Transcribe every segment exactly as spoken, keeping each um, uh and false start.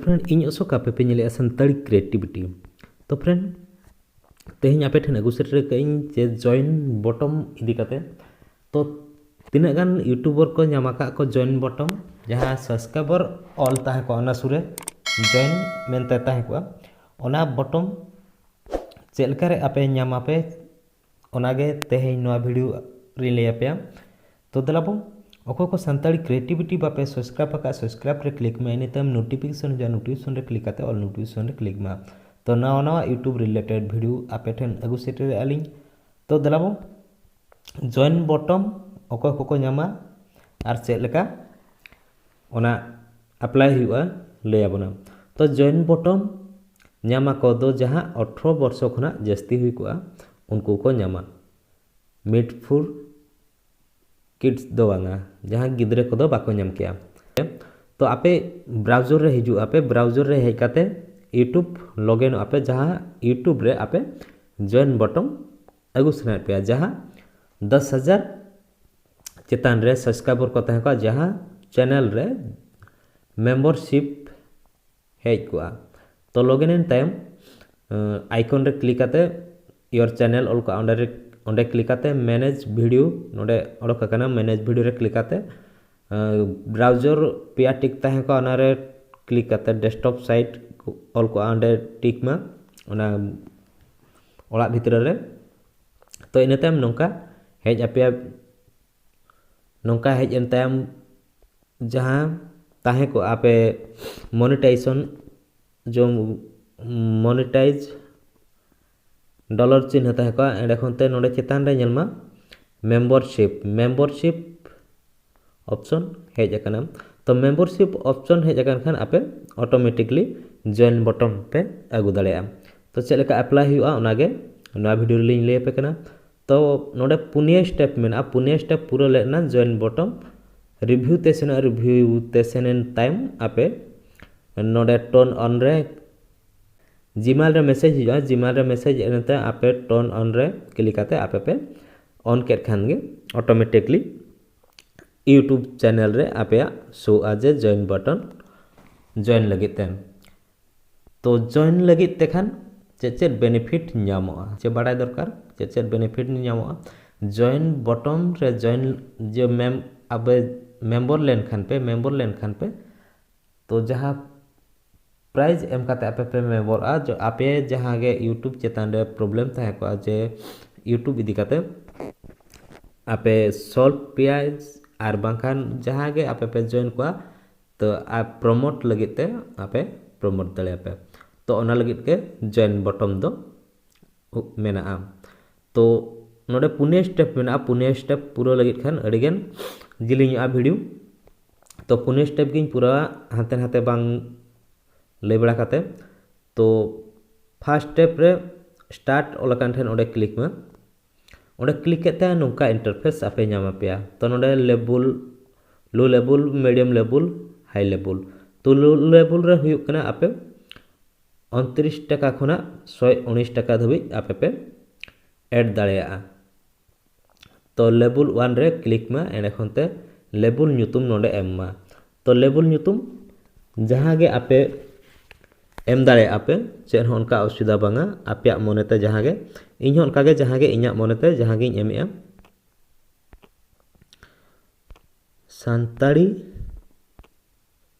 Friend, ᱤᱧ ᱚᱥᱳᱠ, ᱟᱯᱮ ᱯᱮ ᱧᱮᱞᱮᱫᱼᱟ ᱥᱟᱱᱛᱟᱲᱤ ᱠᱨᱤᱭᱮᱴᱤᱵᱷᱤᱴᱤ᱾ ᱛᱚ friend, ᱛᱮᱦᱮᱧ ᱟᱯᱮ ᱴᱷᱮᱱ ᱟᱹᱜᱩ ᱥᱮᱴᱮᱨ ᱟᱠᱟᱫ ᱟᱹᱧ ᱡᱮ ᱡᱚᱭᱮᱱ ᱵᱚᱴᱚᱢ ᱤᱫᱤ ᱠᱟᱛᱮ᱾ ᱛᱚ ᱛᱤᱱᱟᱹᱜ ᱜᱟᱱ ᱤᱭᱩᱴᱩᱵᱟᱨ ᱠᱚ ᱧᱟᱢ ᱟᱠᱟᱫ ᱠᱚ ᱡᱚᱭᱮᱱ ᱵᱚᱴᱚᱢ, ᱡᱟᱦᱟᱸ ᱥᱟᱵᱥᱠᱨᱟᱭᱵᱟᱨ ᱚᱞ ᱛᱟᱦᱮᱸ ᱠᱚᱜᱼᱟ, ᱚᱱᱟ ᱥᱩᱨ ᱨᱮ ᱡᱚᱭᱮᱱ ᱢᱮᱱᱛᱮ ᱛᱟᱦᱮᱸ ᱠᱚᱜᱼᱟ, ᱚᱱᱟ ᱵᱚᱴᱚᱢ ᱪᱮᱫ ᱞᱮᱠᱟ ᱨᱮ ᱟᱯᱮ ᱧᱟᱢ ᱟᱯᱮ, ᱚᱱᱟᱜᱮ ᱛᱮᱦᱮᱧ ᱱᱚᱣᱟ ᱵᱷᱤᱰᱤᱭᱳ ᱨᱮᱧ ᱞᱟᱹᱭ ᱟᱯᱮᱭᱟ᱾ ᱛᱚ ᱫᱮᱞᱟ ᱵᱚᱱ, ᱚᱠᱚᱭ ᱠᱚ ᱥᱟᱱᱛᱟᱲᱤ ᱠᱨᱤᱭᱮᱴᱤᱵᱷᱤᱴᱤ ᱵᱟᱯᱮ ᱥᱟᱵᱥᱠᱨᱟᱭᱤᱵ ᱟᱠᱟᱫ, ᱥᱟᱵᱥᱠᱨᱟᱭᱤᱵ ᱨᱮ ᱠᱞᱤᱠ ᱢᱮ, ᱤᱱᱟᱹ ᱛᱟᱭᱚᱢ ᱱᱳᱴᱤᱯᱷᱤᱠᱮᱥᱚᱱ ᱦᱤᱡᱩᱜᱼᱟ, ᱱᱳᱴᱤᱯᱷᱤᱠᱮᱥᱚᱱ ᱨᱮ ᱠᱞᱤᱠ ᱠᱟᱛᱮ ᱚᱞ ᱱᱳᱴᱤᱯᱷᱤᱠᱮᱥᱚᱱ ᱨᱮ ᱠᱞᱤᱠ ᱢᱮ᱾ ᱛᱚ ᱱᱟᱣᱟ ᱱᱟᱣᱟ ᱤᱭᱩᱴᱩᱵᱽ ᱨᱤᱞᱮᱴᱮᱰ ᱵᱷᱤᱰᱤᱭᱳ ᱟᱯᱮ ᱴᱷᱮᱱ ᱟᱹᱜᱩ ᱥᱮᱴᱮᱨᱮᱫᱼᱟ ᱞᱤᱧ᱾ ᱛᱚ ᱫᱮᱞᱟ ᱵᱚᱱ, ᱡᱚᱭᱮᱱ ᱵᱚᱴᱚᱢ ᱚᱠᱚᱭ ᱠᱚᱠᱚ ᱧᱟᱢᱟ ᱟᱨ ᱪᱮᱫ ᱞᱮᱠᱟ ᱚᱱᱟ ᱮᱯᱞᱟᱭ ᱦᱩᱭᱩᱜᱼᱟ, ᱞᱟᱹᱭ ᱟᱵᱚᱱᱟ᱾ ᱛᱚ ᱡᱚᱭᱮᱱ ᱵᱚᱴᱚᱢ ᱧᱟᱢ ᱟᱠᱚ ᱫᱚ ᱡᱟᱦᱟᱸ ᱟᱴᱷᱨᱚ ᱵᱚᱨᱥᱚ ᱠᱷᱚᱱᱟᱜ ᱡᱟᱹᱥᱛᱤ ᱦᱩᱭ ᱠᱚᱜᱼᱟ, ᱩᱱᱠᱩ ᱠᱚ ᱧᱟᱢᱟ᱾ Made for kids ᱫᱚ ᱵᱟᱝᱟ, ᱡᱟᱦᱟᱸ ᱜᱤᱫᱽᱨᱟᱹ ᱠᱚᱫᱚ ᱵᱟᱠᱚ ᱧᱟᱢ ᱠᱮᱜᱼᱟ᱾ ᱛᱚ ᱟᱯᱮ ᱵᱨᱟᱣᱡᱟᱨ ᱨᱮ ᱦᱤᱡᱩᱜ ᱟᱯᱮ, ᱵᱨᱟᱣᱡᱟᱨ ᱨᱮ ᱦᱮᱡ ᱠᱟᱛᱮ ᱤᱭᱩᱴᱩᱵᱽ ᱞᱚᱜᱤᱱᱚᱜ ᱟᱯᱮ, ᱡᱟᱦᱟᱸ ᱤᱭᱩᱴᱩᱵᱽ ᱨᱮ ᱟᱯᱮ ᱡᱚᱭᱮᱱ ᱵᱚᱴᱚᱢ ᱟᱹᱜᱩ ᱥᱟᱱᱟᱭᱮᱫ ᱯᱮᱭᱟ, ᱡᱟᱦᱟᱸ ᱫᱚᱥ ᱦᱟᱡᱟᱨ ᱪᱮᱛᱟᱱ ᱨᱮ ᱥᱟᱵᱥᱠᱨᱟᱭᱵᱟᱨ ᱠᱚ ᱛᱟᱦᱮᱸ ᱠᱚᱜᱼᱟ, ᱡᱟᱦᱟᱸ ᱪᱮᱱᱮᱞ ᱨᱮ ᱢᱮᱢᱵᱟᱨᱥᱤᱯ ᱦᱮᱡ ᱠᱚᱜᱼᱟ᱾ ᱛᱚ ᱞᱚᱜᱤᱱ ᱮᱱ ᱛᱟᱭᱚᱢ, ᱟᱭᱠᱚᱱ ᱨᱮ ᱠᱞᱤᱠ ᱠᱟᱛᱮ, ᱤᱭᱳᱨ ᱪᱮᱱᱮᱞ ᱚᱞ ᱠᱚᱜᱼᱟ, ᱚᱸᱰᱮ ᱨᱮ, ᱚᱸᱰᱮ ᱠᱞᱤᱠ ᱠᱟᱛᱮ ᱢᱮᱱᱮᱡᱽ ᱵᱷᱤᱰᱤᱭᱳ ᱱᱚᱰᱮ ᱚᱰᱚᱠ ᱟᱠᱟᱱᱟ᱾ ᱢᱮᱱᱮᱡᱽ ᱵᱷᱤᱰᱤᱭᱳ ᱨᱮ ᱠᱞᱤᱠ ᱠᱟᱛᱮ, ᱵᱨᱟᱣᱡᱟᱨ ᱯᱮᱭᱟ ᱴᱤᱠ ᱛᱟᱦᱮᱸ ᱠᱚᱜᱼᱟ, ᱚᱱᱟᱨᱮ ᱠᱞᱤᱠ ᱠᱟᱛᱮ ᱰᱮᱥᱠᱴᱚᱯ ᱥᱟᱭᱤᱴ ᱚᱞ ᱠᱚᱜᱼᱟ, ᱚᱸᱰᱮ ᱴᱤᱠ ᱢᱟ ᱚᱱᱟ ᱚᱲᱟᱜ ᱵᱷᱤᱛᱨᱤ ᱨᱮ᱾ ᱛᱚ ᱤᱱᱟᱹ ᱛᱟᱭᱚᱢ ᱱᱚᱝᱠᱟ ᱦᱮᱡ ᱟᱯᱮᱭᱟ, ᱱᱚᱝᱠᱟ ᱦᱮᱡ ᱮᱱ ᱛᱟᱭᱚᱢ ᱡᱟᱦᱟᱸ ᱛᱟᱦᱮᱸ ᱠᱚᱜᱼᱟ ᱟᱯᱮ ᱢᱚᱱᱤᱴᱟᱭᱡᱮᱥᱚᱱ, ᱡᱚᱢ ᱢᱚᱱᱤᱴᱟᱭᱤᱡᱽ ᱰᱚᱞᱟᱨ ᱪᱤᱱᱦᱟᱹ ᱛᱟᱦᱮᱸ ᱠᱚᱜᱼᱟ, ᱮᱸᱰᱮ ᱠᱷᱚᱱ ᱛᱮ ᱱᱚᱰᱮ ᱪᱮᱛᱟᱱ ᱨᱮ ᱧᱮᱞ ᱢᱟ ᱢᱮᱢᱵᱟᱨᱥᱤᱯ, ᱢᱮᱢᱵᱟᱨᱥᱤᱯ ᱚᱯᱥᱚᱱ ᱦᱮᱡ ᱟᱠᱟᱱᱟ᱾ ᱛᱚ ᱢᱮᱢᱵᱟᱨᱥᱤᱯ ᱚᱯᱥᱚᱱ ᱦᱮᱡ ᱟᱠᱟᱱ ᱠᱷᱟᱱ ᱟᱯᱮ ᱚᱴᱳᱢᱮᱴᱤᱠᱞᱤ ᱡᱚᱭᱮᱱ ᱵᱚᱴᱚᱢ ᱯᱮ ᱟᱹᱜᱩ ᱫᱟᱲᱮᱭᱟᱜᱼᱟ᱾ ᱛᱚ ᱪᱮᱫ ᱞᱮᱠᱟ ᱮᱯᱞᱟᱭ ᱦᱩᱭᱩᱜᱼᱟ ᱚᱱᱟᱜᱮ ᱱᱚᱣᱟ ᱵᱷᱤᱰᱤᱭᱳ ᱨᱮᱞᱤᱧ ᱞᱟᱹᱭ ᱟᱯᱮ ᱠᱟᱱᱟ᱾ ᱛᱚ ᱱᱚᱰᱮ ᱯᱩᱱᱭᱟᱹ ᱥᱴᱮᱯ ᱢᱮᱱᱟᱜᱼᱟ, ᱯᱩᱱᱭᱟᱹ ᱥᱴᱮᱯ ᱯᱩᱨᱟᱹ ᱞᱮᱱᱟ ᱡᱚᱭᱮᱱ ᱵᱚᱴᱚᱢ ᱨᱤᱵᱷᱤᱭᱩ ᱛᱮ ᱥᱮᱱᱚᱜᱼᱟ, ᱨᱤᱵᱷᱤᱭᱩ ᱛᱮ ᱥᱮᱱ ᱮᱱ ᱛᱟᱭᱚᱢ ᱟᱯᱮ ᱱᱚᱰᱮ ᱴᱚᱨᱱ ᱚᱱ ᱨᱮ ᱡᱤᱢᱮᱞ ᱨᱮ ᱢᱮᱥᱮᱡᱽ ᱦᱤᱡᱩᱜᱼᱟ, ᱡᱤᱢᱮᱞ ᱨᱮ ᱢᱮᱥᱮᱡᱽ ᱦᱮᱡ ᱮᱱᱛᱮ ᱟᱯᱮ ᱴᱚᱨᱱ ᱚᱱ ᱨᱮ ᱠᱞᱤᱠ ᱠᱟᱛᱮ ᱟᱯᱮ ᱯᱮ ᱚᱱ ᱠᱮᱫ ᱠᱷᱟᱱ ᱜᱮ ᱚᱴᱳᱢᱮᱴᱤᱠᱞᱤ ᱤᱭᱩᱴᱩᱵᱽ ᱪᱮᱱᱮᱞ ᱨᱮ ᱟᱯᱮᱭᱟᱜ ᱥᱳᱜᱼᱟ ᱡᱮ ᱡᱚᱭᱮᱱ ᱵᱚᱴᱚᱱ ᱡᱚᱭᱮᱱ ᱞᱟᱹᱜᱤᱫ ᱛᱮ᱾ ᱛᱚ ᱡᱚᱭᱮᱱ ᱞᱟᱹᱜᱤᱫ ᱛᱮ ᱠᱷᱟᱱ ᱪᱮᱫ ᱪᱮᱫ ᱵᱮᱱᱤᱯᱷᱤᱴ ᱧᱟᱢᱚᱜᱼᱟ, ᱪᱮ ᱵᱟᱲᱟᱭ ᱫᱚᱨᱠᱟᱨ ᱪᱮᱫ ᱪᱮᱫ ᱵᱮᱱᱤᱯᱷᱤᱴ ᱧᱟᱢᱚᱜᱼᱟ᱾ ᱡᱚᱭᱮᱱ ᱵᱚᱴᱚᱢ ᱨᱮ ᱡᱚᱭᱮᱱ ᱡᱮ ᱢᱮᱢ ᱟᱵᱮ ᱢᱮᱢᱵᱚᱨ ᱞᱮᱱᱠᱷᱟᱱ ᱯᱮ ᱢᱮᱢᱵᱚᱨ ᱞᱮᱱᱠᱷᱟᱱ ᱯᱮ ᱛᱚ ᱡᱟᱦᱟᱸ ᱯᱨᱟᱭᱤᱡᱽ ᱮᱢ ᱠᱟᱛᱮ ᱟᱯᱮ ᱯᱮ ᱢᱮᱢᱵᱚᱨᱚᱜᱼᱟ, ᱡᱚ ᱟᱯᱮ ᱡᱟᱦᱟᱸ ᱜᱮ YouTube ᱪᱮᱛᱟᱱ ᱨᱮ ᱯᱨᱚᱵᱞᱮᱢ ᱛᱟᱦᱮᱸ ᱠᱚᱜᱼᱟ ᱡᱮ YouTube ᱤᱫᱤ ᱠᱟᱛᱮ ᱟᱯᱮ ᱥᱚᱞᱵᱷ ᱯᱮᱭᱟ ᱟᱨ ᱵᱟᱝᱠᱷᱟᱱ ᱡᱟᱦᱟᱸ ᱜᱮ ᱟᱯᱮ ᱯᱮ ᱡᱚᱭᱮᱱ ᱠᱚᱣᱟ ᱛᱚ ᱟᱨ ᱯᱨᱚᱢᱳᱴ ᱞᱟᱹᱜᱤᱫ ᱛᱮ ᱟᱯᱮ ᱯᱨᱚᱢᱳᱴ ᱫᱟᱲᱮᱭᱟᱜᱼᱟ ᱯᱮ᱾ ᱛᱚ ᱚᱱᱟ ᱞᱟᱹᱜᱤᱫ ᱜᱮ ᱡᱚᱭᱮᱱ ᱵᱚᱴᱚᱢ ᱫᱚ ᱢᱮᱱᱟᱜᱼᱟ᱾ ᱛᱚ ᱱᱚᱰᱮ ᱯᱩᱱᱭᱟᱹ ᱥᱴᱮᱯ ᱢᱮᱱᱟᱜᱼᱟ, ᱯᱩᱱᱭᱟᱹ ᱥᱴᱮᱯ ᱯᱩᱨᱟᱹᱣ ᱞᱟᱹᱜᱤᱫ ᱠᱷᱟᱱ ᱟᱹᱰᱤᱜᱟᱱ ᱡᱤᱞᱤᱧᱚᱜᱼᱟ ᱵᱷᱤᱰᱤᱭᱳ᱾ ᱛᱚ ᱯᱩᱱᱭᱟᱹ ᱥᱴᱮᱯ ᱜᱤᱧ ᱯᱩᱨᱟᱹᱣᱟ ᱦᱟᱱᱛᱮ ᱱᱟᱛᱮ ᱵᱟᱝ ᱞᱟᱹᱭ ᱵᱟᱲᱟ ᱠᱟᱛᱮ᱾ ᱛᱚ ᱯᱷᱟᱥᱴ ᱥᱴᱮᱯ ᱨᱮ ᱥᱴᱟᱨᱴ ᱚᱞ ᱟᱠᱟᱱ ᱴᱷᱮᱱ ᱚᱸᱰᱮ ᱠᱞᱤᱠ ᱢᱮ᱾ ᱚᱸᱰᱮ ᱠᱞᱤᱠ ᱠᱮᱫ ᱛᱮ ᱱᱚᱝᱠᱟ ᱤᱱᱴᱟᱨᱯᱷᱮᱥ ᱟᱯᱮ ᱧᱟᱢ ᱟᱯᱮᱭᱟ᱾ ᱛᱚ ᱱᱚᱰᱮ ᱞᱮᱵᱩᱞ, ᱞᱳ ᱞᱮᱵᱩᱞ, ᱢᱤᱰᱤᱭᱟᱢ ᱞᱮᱵᱩᱞ, ᱦᱟᱭ ᱞᱮᱵᱩᱞ᱾ ᱛᱚ ᱞᱳ ᱞᱮᱵᱩᱞ ᱨᱮ ᱦᱩᱭᱩᱜ ᱠᱟᱱᱟ ᱟᱯᱮ ᱩᱱᱛᱨᱤᱥ ᱴᱟᱠᱟ ᱠᱷᱚᱱᱟᱜ ᱥᱚᱭ ᱩᱱᱤᱥ ᱴᱟᱠᱟ ᱫᱷᱟᱹᱵᱤᱡ ᱟᱯᱮ ᱯᱮ ᱮᱰ ᱫᱟᱲᱮᱭᱟᱜᱼᱟ᱾ ᱛᱚ ᱞᱮᱵᱩᱞ ᱚᱣᱟᱱ ᱨᱮ ᱠᱞᱤᱠ ᱢᱟ, ᱮᱸᱰᱮ ᱠᱷᱚᱱ ᱛᱮ ᱞᱮᱵᱩᱞ ᱧᱩᱛᱩᱢ ᱱᱚᱰᱮ ᱮᱢ ᱢᱟ᱾ ᱛᱚ ᱞᱮᱵᱩᱞ ᱧᱩᱛᱩᱢ ᱡᱟᱦᱟᱸ ᱜᱮ ᱟᱯᱮ ᱮᱢ ᱫᱟᱲᱮᱭᱟᱜᱼᱟ ᱯᱮ, ᱪᱮᱫ ᱦᱚᱸ ᱚᱱᱠᱟ ᱚᱥᱩᱵᱤᱫᱷᱟ ᱵᱟᱝᱟ᱾ ᱟᱯᱮᱭᱟᱜ ᱢᱚᱱᱮᱛᱮ ᱡᱟᱦᱟᱸ ᱜᱮ, ᱤᱧ ᱦᱚᱸ ᱚᱱᱠᱟᱜᱮ ᱡᱟᱦᱟᱸ ᱜᱮ ᱤᱧᱟᱹᱜ ᱢᱚᱱᱮᱛᱮ ᱡᱟᱦᱟᱸ ᱜᱤᱧ ᱮᱢᱮᱜᱼᱟ, ᱥᱟᱱᱛᱟᱲᱤ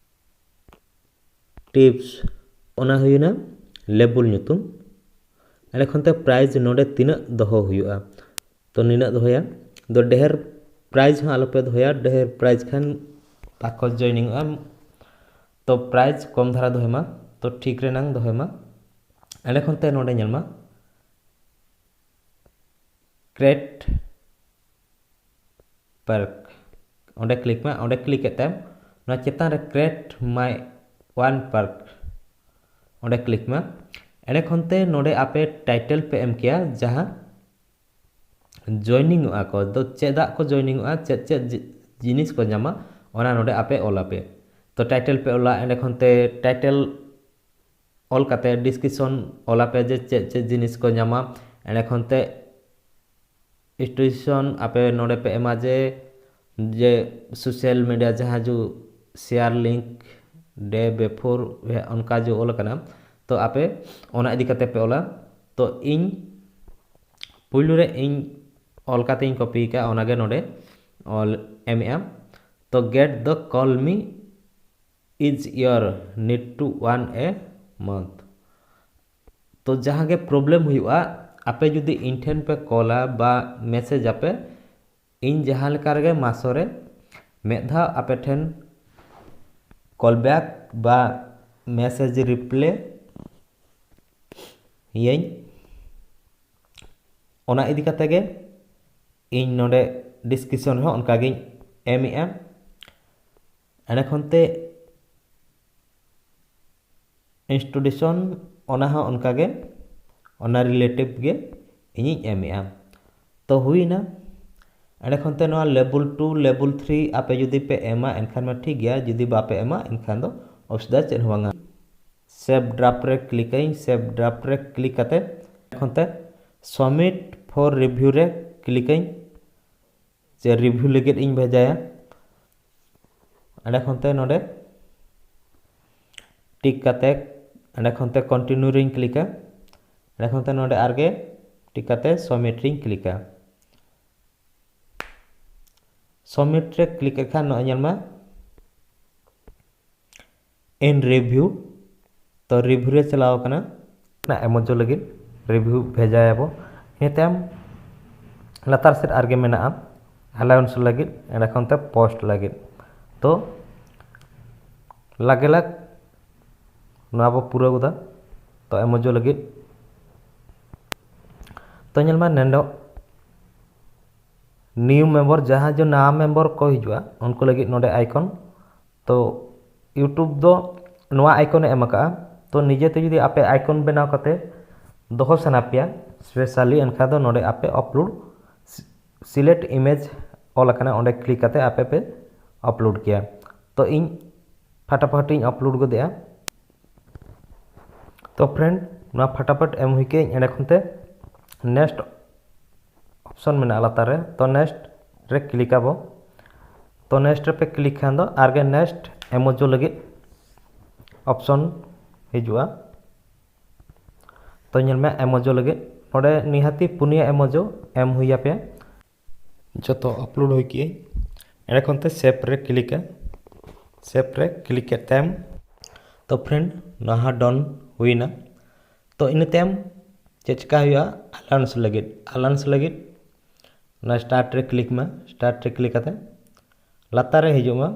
ᱴᱤᱯᱥ, ᱚᱱᱟ ᱦᱩᱭᱱᱟ ᱞᱮᱵᱩᱞ ᱧᱩᱛᱩᱢ᱾ ᱮᱸᱰᱮ ᱠᱷᱚᱱ ᱛᱮ ᱯᱨᱟᱭᱤᱡᱽ ᱱᱚᱰᱮ ᱛᱤᱱᱟᱹᱜ ᱫᱚᱦᱚ ᱦᱩᱭᱩᱜᱼᱟ, ᱛᱚ ᱱᱤᱱᱟᱹᱜ ᱫᱚᱦᱚᱭᱟ᱾ ᱫᱚ ᱰᱷᱮᱨ ᱯᱨᱟᱭᱤᱡᱽ ᱦᱚᱸ ᱟᱞᱚᱯᱮ ᱫᱚᱦᱚᱭᱟ, ᱰᱷᱮᱨ ᱯᱨᱟᱭᱤᱡᱽ ᱠᱷᱟᱱ ᱵᱟᱠᱚ ᱡᱚᱭᱱᱤᱝᱚᱜᱼᱟ᱾ ᱛᱚ ᱯᱨᱟᱭᱤᱡᱽ ᱠᱚᱢ ᱫᱷᱟᱨᱟ ᱫᱚᱦᱚᱭ ᱢᱟ, ᱛᱚ ᱴᱷᱤᱠ ᱨᱮᱱᱟᱝ ᱫᱚᱦᱚᱭ ᱢᱟ᱾ ᱮᱸᱰᱮ ᱠᱷᱚᱱ ᱛᱮ ᱱᱚᱰᱮ ᱧᱮᱞ ᱢᱟ, ᱠᱨᱮᱴ ᱯᱟᱨᱠ, ᱚᱸᱰᱮ ᱠᱞᱤᱠ ᱢᱮ᱾ ᱚᱸᱰᱮ ᱠᱞᱤᱠ ᱠᱮᱫ ᱛᱟᱭᱚᱢ ᱱᱚᱣᱟ ᱪᱮᱛᱟᱱ ᱨᱮ ᱠᱨᱮᱴ ᱢᱟᱭ ᱚᱣᱟᱱ ᱯᱟᱨᱠ, ᱚᱸᱰᱮ ᱠᱞᱤᱠ ᱢᱮ᱾ ᱮᱸᱰᱮ ᱠᱷᱚᱱ ᱛᱮ ᱱᱚᱰᱮ ᱟᱯᱮ ᱴᱟᱭᱴᱮᱞ ᱯᱮ ᱮᱢ ᱠᱮᱭᱟ, ᱡᱟᱦᱟᱸ ᱡᱚᱭᱱᱤᱝᱚᱜᱼᱟ ᱠᱚ ᱫᱚ ᱪᱮᱫᱟᱜ ᱠᱚ ᱡᱚᱭᱱᱤᱝᱚᱜᱼᱟ, ᱪᱮᱫ ᱪᱮᱫ ᱡᱤ- ᱡᱤᱱᱤᱥ ᱠᱚ ᱧᱟᱢᱟ, ᱚᱱᱟ ᱱᱚᱰᱮ ᱟᱯᱮ ᱚᱞ ᱟᱯᱮ᱾ ᱛᱚ ᱴᱟᱭᱴᱮᱞ ᱯᱮ ᱚᱞᱟ, ᱮᱸᱰᱮ ᱠᱷᱚᱱ ᱛᱮ ᱴᱟᱭᱴᱮᱞ ᱚᱞ ᱠᱟᱛᱮ ᱰᱤᱥᱠᱨᱤᱯᱥᱚᱱ ᱚᱞ ᱟᱯᱮ ᱡᱮ ᱪᱮᱫ ᱪᱮᱫ ᱡᱤᱱᱤᱥ ᱠᱚ ᱧᱟᱢᱟ᱾ ᱮᱸᱰᱮ ᱠᱷᱚᱱ ᱛᱮ ᱤᱱᱥᱴᱤᱴᱤᱭᱩᱥᱚᱱ ᱟᱯᱮ ᱱᱚᱰᱮ ᱯᱮ ᱮᱢᱟ ᱡᱮ, ᱡᱮ ᱥᱳᱥᱟᱞ ᱢᱤᱰᱤᱭᱟ ᱡᱟᱦᱟᱸ zoo share link day before, ᱚᱱᱠᱟ ᱡᱮ ᱚᱞ ᱟᱠᱟᱱᱟ, ᱛᱚ ᱟᱯᱮ ᱚᱱᱟ ᱤᱫᱤ ᱠᱟᱛᱮ ᱯᱮ ᱚᱞᱟ᱾ ᱛᱚ ᱤᱧ ᱯᱩᱭᱞᱩ ᱨᱮ ᱤᱧ ᱚᱞ ᱠᱟᱛᱮ ᱤᱧ ᱠᱚᱯᱤ ᱟᱠᱟᱫᱼᱟ, ᱚᱱᱟᱜᱮ ᱱᱚᱰᱮ ᱚᱞ ᱮᱢᱮᱜᱼᱟ᱾ ᱛᱚ get the call me is your need to one a month᱾ ᱛᱚ ᱡᱟᱦᱟᱸ ᱜᱮ ᱯᱨᱚᱵᱞᱮᱢ ᱦᱩᱭᱩᱜᱼᱟ, ᱟᱯᱮ ᱡᱩᱫᱤ ᱤᱧ ᱴᱷᱮᱱ ᱯᱮ ᱠᱚᱞᱟ ᱵᱟ ᱢᱮᱥᱮᱡᱽ ᱟᱯᱮ, ᱤᱧ ᱡᱟᱦᱟᱸ ᱞᱮᱠᱟ ᱨᱮᱜᱮ ᱢᱟᱥᱚ ᱨᱮ ᱢᱤᱫ ᱫᱷᱟᱣ ᱟᱯᱮ ᱴᱷᱮᱱ ᱠᱚᱞ ᱵᱮᱠ ᱵᱟ ᱢᱮᱥᱮᱡᱽ ᱨᱤᱯᱞᱟᱭ ᱤᱭᱟᱹᱧ᱾ ᱚᱱᱟ ᱤᱫᱤ ᱠᱟᱛᱮ ᱜᱮ ᱤᱧ ᱱᱚᱰᱮ ᱰᱤᱥᱠᱨᱤᱯᱥᱚᱱ ᱨᱮᱦᱚᱸ ᱚᱱᱠᱟᱜᱤᱧ ᱮᱢᱮᱜᱼᱟ᱾ ᱮᱸᱰᱮ ᱠᱷᱚᱱ ᱛᱮ ᱤᱱᱥᱴᱤᱴᱤᱭᱩᱥᱚᱱ, ᱚᱱᱟ ᱦᱚᱸ ᱚᱱᱠᱟᱜᱮ, ᱚᱱᱟ ᱨᱤᱞᱮᱴᱤᱵᱷ ᱜᱮ ᱤᱧᱤᱧ ᱮᱢᱮᱜᱼᱟ᱾ ᱛᱚ ᱦᱩᱭᱱᱟ᱾ ᱮᱸᱰᱮ ᱠᱷᱚᱱ ᱛᱮ ᱱᱚᱣᱟ ᱞᱮᱵᱮᱞ ᱴᱩ, ᱞᱮᱵᱮᱞ ᱛᱷᱨᱤ ᱟᱯᱮ ᱡᱩᱫᱤ ᱯᱮ ᱮᱢᱟ, ᱮᱱᱠᱷᱟᱱ ᱢᱟ ᱴᱷᱤᱠ ᱜᱮᱭᱟ᱾ ᱡᱩᱫᱤ ᱵᱟᱯᱮ ᱮᱢᱟ, ᱮᱱᱠᱷᱟᱱ ᱫᱚ ᱚᱥᱩᱵᱤᱫᱷᱟ ᱪᱮᱫ ᱦᱚᱸ ᱵᱟᱝᱟ᱾ ᱥᱮᱵᱷ ᱰᱨᱟᱯᱴ ᱨᱮ ᱠᱞᱤᱠᱟᱹᱧ᱾ ᱥᱮᱵᱷ ᱰᱨᱟᱯᱴ ᱨᱮ ᱠᱞᱤᱠ ᱠᱟᱛᱮ ᱮᱸᱰᱮ ᱠᱷᱚᱱ ᱛᱮ ᱥᱟᱵᱢᱤᱴ ᱯᱷᱚᱨ ᱨᱤᱵᱷᱤᱭᱩ ᱨᱮ ᱠᱞᱤᱠᱟᱹᱧ᱾ ᱡᱮ ᱨᱤᱵᱷᱤᱭᱩ ᱞᱟᱹᱜᱤᱫ ᱤᱧ ᱵᱷᱮᱡᱟᱭᱟ᱾ ᱮᱸᱰᱮ ᱠᱷᱚᱱ ᱛᱮ ᱱᱚᱰᱮ ᱴᱤᱠ ᱠᱟᱛᱮ, ᱮᱸᱰᱮ ᱠᱷᱚᱱ ᱛᱮ ᱠᱚᱱᱴᱤᱱᱤᱭᱩ ᱨᱤᱧ ᱠᱞᱤᱠᱟ᱾ ᱮᱸᱰᱮ ᱠᱷᱚᱱ ᱛᱮ ᱱᱚᱰᱮ ᱟᱨᱜᱮ ᱴᱤᱠ ᱠᱟᱛᱮ ᱥᱟᱵᱢᱤᱴ ᱨᱤᱧ ᱠᱞᱤᱠᱟ᱾ ᱥᱟᱵᱢᱤᱴ ᱨᱮ ᱠᱞᱤᱠ ᱞᱮᱠᱷᱟᱱ ᱱᱚᱜᱼᱚᱭ ᱧᱮᱞ ᱢᱮ, ᱮᱱ ᱨᱤᱵᱷᱤᱭᱩ᱾ ᱛᱚ ᱨᱤᱵᱷᱤᱭᱩ ᱨᱮ ᱪᱟᱞᱟᱣ ᱠᱟᱱᱟ, ᱚᱱᱟ ᱮᱢᱳᱡᱤ ᱞᱟᱹᱜᱤᱫ ᱨᱤᱵᱷᱤᱭᱩ ᱵᱷᱮᱡᱟᱭᱟᱵᱚ᱾ ᱤᱱᱟᱹ ᱛᱟᱭᱚᱢ ᱞᱟᱛᱟᱨ ᱥᱮᱫ ᱟᱨᱜᱮ ᱢᱮᱱᱟᱜᱼᱟ ᱟᱞᱟᱣᱩᱱᱥ ᱞᱟᱹᱜᱤᱫ, ᱮᱸᱰᱮ ᱠᱷᱚᱱ ᱛᱮ ᱯᱳᱥᱴ ᱞᱟᱹᱜᱤᱫ᱾ ᱛᱚ ᱞᱟᱜᱮ ᱞᱟᱜ ᱱᱚᱣᱟ ᱵᱚ ᱯᱩᱨᱟᱹᱣ ᱜᱚᱫᱟ᱾ ᱛᱚ ᱮᱢᱳᱡᱤ ᱞᱟᱹᱜᱤᱫ, ᱛᱚ ᱧᱮᱞ ᱢᱮ ᱱᱚᱰᱮ ᱱᱤᱭᱩ ᱢᱮᱢᱵᱟᱨ, ᱡᱟᱦᱟᱸ ᱡᱮ ᱱᱟᱣᱟ ᱢᱮᱢᱵᱟᱨ ᱠᱚ ᱦᱤᱡᱩᱜᱼᱟ, ᱩᱱᱠᱩ ᱞᱟᱹᱜᱤᱫ ᱱᱚᱰᱮ ᱟᱭᱠᱚᱱ᱾ ᱛᱚ ᱤᱭᱩᱴᱩᱵᱽ ᱫᱚ ᱱᱚᱣᱟ ᱟᱭᱠᱚᱱᱮ ᱮᱢ ᱟᱠᱟᱫᱼᱟ᱾ ᱛᱚ ᱱᱤᱡᱮᱛᱮ ᱡᱩᱫᱤ ᱟᱯᱮ ᱟᱭᱠᱚᱱ ᱵᱮᱱᱟᱣ ᱠᱟᱛᱮ ᱫᱚᱦᱚ ᱥᱟᱱᱟ ᱯᱮᱭᱟ ᱥᱯᱮᱥᱟᱞᱤ, ᱮᱱᱠᱷᱟᱱ ᱫᱚ ᱱᱚᱰᱮ ᱟᱯᱮ ᱟᱯᱞᱳᱰ, ᱥᱤᱞᱮᱠᱴ ᱤᱢᱮᱡᱽ ᱚᱞ ᱟᱠᱟᱱᱟ, ᱚᱸᱰᱮ ᱠᱞᱤᱠ ᱠᱟᱛᱮ ᱟᱯᱮ ᱯᱮ ᱟᱯᱞᱳᱰ ᱠᱮᱭᱟ᱾ ᱛᱚ ᱤᱧ ᱯᱷᱟᱴᱟᱯᱷᱟᱴᱤᱧ ᱟᱯᱞᱳᱰ ᱜᱚᱫᱮᱜᱼᱟ᱾ ᱛᱚ ᱯᱷᱨᱮᱱᱰ, ᱱᱚᱣᱟ ᱯᱷᱟᱴᱟᱯᱷᱟᱴ ᱮᱢ ᱦᱩᱭ ᱠᱮᱫ, ᱮᱸᱰᱮ ᱠᱷᱚᱱ ᱛᱮ ᱱᱮᱠᱥᱴ ᱚᱯᱥᱚᱱ ᱢᱮᱱᱟᱜᱼᱟ ᱞᱟᱛᱟᱨ ᱨᱮ, ᱛᱚ ᱱᱮᱠᱥᱴ ᱨᱮ ᱠᱞᱤᱠ ᱟᱵᱚ᱾ ᱛᱚ ᱱᱮᱠᱥᱴ ᱨᱮᱯᱮ ᱠᱞᱤᱠ ᱠᱷᱟᱱ ᱫᱚ ᱟᱨᱜᱮ ᱱᱮᱠᱥᱴ ᱮᱢᱳᱡᱤ ᱞᱟᱹᱜᱤᱫ ᱚᱯᱥᱚᱱ ᱦᱤᱡᱩᱜᱼᱟ᱾ ᱛᱚ ᱧᱮᱞ ᱢᱮ emoji ᱞᱟᱹᱜᱤᱫ ᱱᱚᱰᱮ ᱱᱤᱦᱟᱹᱛᱤ ᱯᱩᱱᱭᱟᱹ emoji ᱮᱢ ᱦᱩᱭ ᱟᱯᱮᱭᱟ᱾ ᱡᱚᱛᱚ ᱟᱯᱞᱳᱰ ᱦᱩᱭ ᱠᱮᱜᱼᱟᱹᱧ᱾ ᱮᱸᱰᱮ ᱠᱷᱚᱱ ᱛᱮ ᱥᱮᱵᱷ ᱨᱮ ᱠᱞᱤᱠᱟ᱾ ᱥᱮᱵᱷ ᱨᱮ ᱠᱞᱤᱠ ᱠᱮᱫ ᱛᱟᱭᱚᱢ, ᱛᱚ ᱯᱷᱨᱮᱱᱰ, ᱱᱚᱣᱟ ᱦᱚᱸ ᱰᱚᱱ ᱦᱩᱭᱱᱟ᱾ ᱛᱚ ᱤᱱᱟᱹ ᱛᱟᱭᱚᱢ ᱪᱮᱫ ᱪᱤᱠᱟ ᱦᱩᱭᱩᱜᱼᱟ? ᱟᱞᱟᱱᱥ ᱞᱟᱹᱜᱤᱫ, ᱟᱞᱟᱱᱥ ᱞᱟᱹᱜᱤᱫ ᱚᱱᱟ ᱥᱴᱟᱨᱴ ᱨᱮ ᱠᱞᱤᱠ ᱢᱮ᱾ ᱥᱴᱟᱨᱴ ᱨᱮ ᱠᱞᱤᱠ ᱠᱟᱛᱮ ᱞᱟᱛᱟᱨ ᱨᱮ ᱦᱤᱡᱩᱜ ᱢᱮ᱾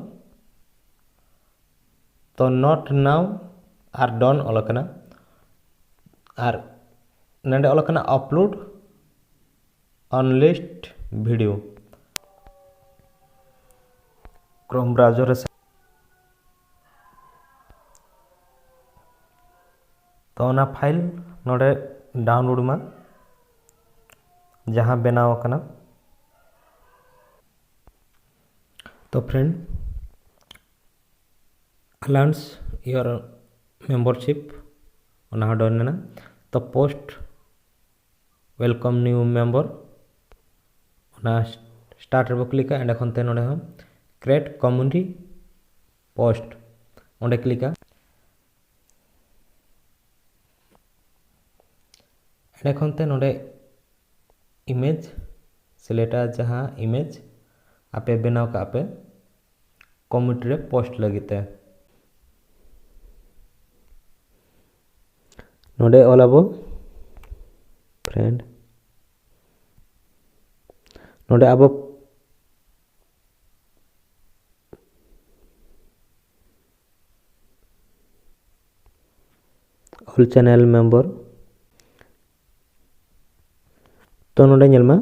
ᱛᱚ not now ᱟᱨ ᱰᱚᱱ ᱚᱞ ᱟᱠᱟᱱᱟ, ᱟᱨ ᱱᱚᱰᱮ ᱚᱞ ᱟᱠᱟᱱᱟ upload unlisted video᱾ Chrome browser ᱨᱮ ᱥᱮ-, ᱛᱚ ᱚᱱᱟ ᱯᱷᱟᱭᱤᱞ ᱱᱚᱰᱮ ᱰᱟᱣᱩᱱᱞᱳᱰ ᱢᱟ, ᱡᱟᱦᱟᱸ ᱵᱮᱱᱟᱣ ᱟᱠᱟᱱᱟ᱾ ᱛᱚ ᱯᱷᱨᱮᱱᱰ, announce your membership, ᱚᱱᱟ ᱦᱚᱸ ᱰᱚᱱ ᱮᱱᱟ᱾ ᱛᱚ post welcome new member, ᱚᱱᱟ ᱥᱴᱟᱨᱴ ᱨᱮᱵᱚ ᱠᱞᱤᱠᱟ᱾ ᱮᱸᱰᱮ ᱠᱷᱚᱱ ᱛᱮ ᱱᱚᱰᱮ ᱦᱚᱸ create community post, ᱚᱸᱰᱮ ᱠᱞᱤᱠᱟ᱾ ᱮᱸᱰᱮ ᱠᱷᱚᱱ ᱛᱮ ᱱᱚᱰᱮ ᱤᱢᱮᱡᱽ ᱥᱤᱞᱮᱠᱴᱟ, ᱡᱟᱦᱟᱸ ᱤᱢᱮᱡᱽ ᱟᱯᱮ ᱵᱮᱱᱟᱣ ᱠᱟᱜ ᱯᱮ ᱠᱚᱢᱤᱴᱤ ᱨᱮ ᱯᱳᱥᱴ ᱞᱟᱹᱜᱤᱫ ᱛᱮ᱾ ᱱᱚᱰᱮ ᱚᱞ ᱟᱵᱚ ᱯᱷᱨᱮᱱᱰ, ᱱᱚᱰᱮ ᱟᱵᱚ all channel member᱾ ᱛᱚ ᱱᱚᱰᱮ ᱧᱮᱞ ᱢᱟ,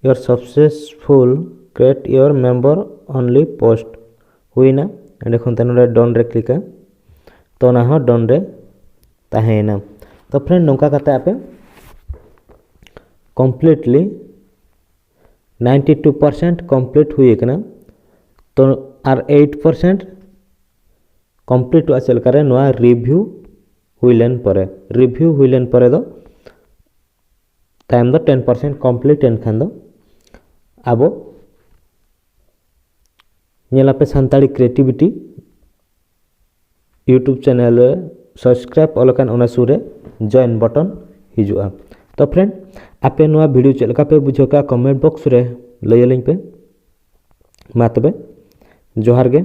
your successful create your member only post ᱦᱩᱭᱱᱟ᱾ ᱮᱸᱰᱮ ᱠᱷᱚᱱ ᱛᱮ ᱱᱚᱰᱮ ᱰᱚᱱ ᱨᱮ ᱠᱞᱤᱠᱟ᱾ ᱛᱚ ᱚᱱᱟ ᱦᱚᱸ ᱰᱚᱱ ᱨᱮ ᱛᱟᱦᱮᱸᱭᱮᱱᱟ᱾ ᱛᱚ ᱯᱷᱨᱮᱱᱰ, ᱱᱚᱝᱠᱟ ᱠᱟᱛᱮ ᱟᱯᱮ completely ninety two percent complete ᱦᱩᱭ ᱟᱠᱟᱱᱟ᱾ ᱛᱚ ᱟᱨ eight percent ᱠᱚᱢᱯᱞᱤᱴᱚᱜᱼᱟ ᱪᱮᱫ ᱞᱮᱠᱟᱨᱮ? ᱱᱚᱣᱟ ᱨᱤᱵᱷᱤᱭᱩ ᱦᱩᱭ ᱞᱮᱱ ᱯᱚᱨᱮ, ᱨᱤᱵᱷᱤᱭᱩ ᱦᱩᱭ ᱞᱮᱱ ᱯᱚᱨᱮ ᱫᱚ ᱛᱟᱭᱚᱢ ᱫᱚ ten percent ᱠᱚᱢᱯᱞᱤᱴ ᱮᱱ ᱠᱷᱟᱱ ᱫᱚ ᱟᱵᱚ ᱧᱮᱞᱟᱯᱮ ᱥᱟᱱᱛᱟᱲᱤ ᱠᱨᱤᱭᱮᱴᱤᱵᱷᱤᱴᱤ YouTube channel subscribe ᱚᱞ ᱟᱠᱟᱱ ᱚᱱᱟ ᱥᱩᱨ ᱨᱮ join button ᱦᱤᱡᱩᱜᱼᱟ᱾ ᱛᱚ friend, ᱟᱯᱮ ᱱᱚᱣᱟ video ᱪᱮᱫ ᱞᱮᱠᱟ ᱯᱮ ᱵᱩᱡᱷᱟᱹᱣ ᱠᱟᱜᱼᱟ, comment box ᱨᱮ ᱞᱟᱹᱭ ᱟᱹᱞᱤᱧ ᱯᱮ᱾ ᱢᱟ ᱛᱚᱵᱮ, ᱡᱚᱦᱟᱨ ᱜᱮ᱾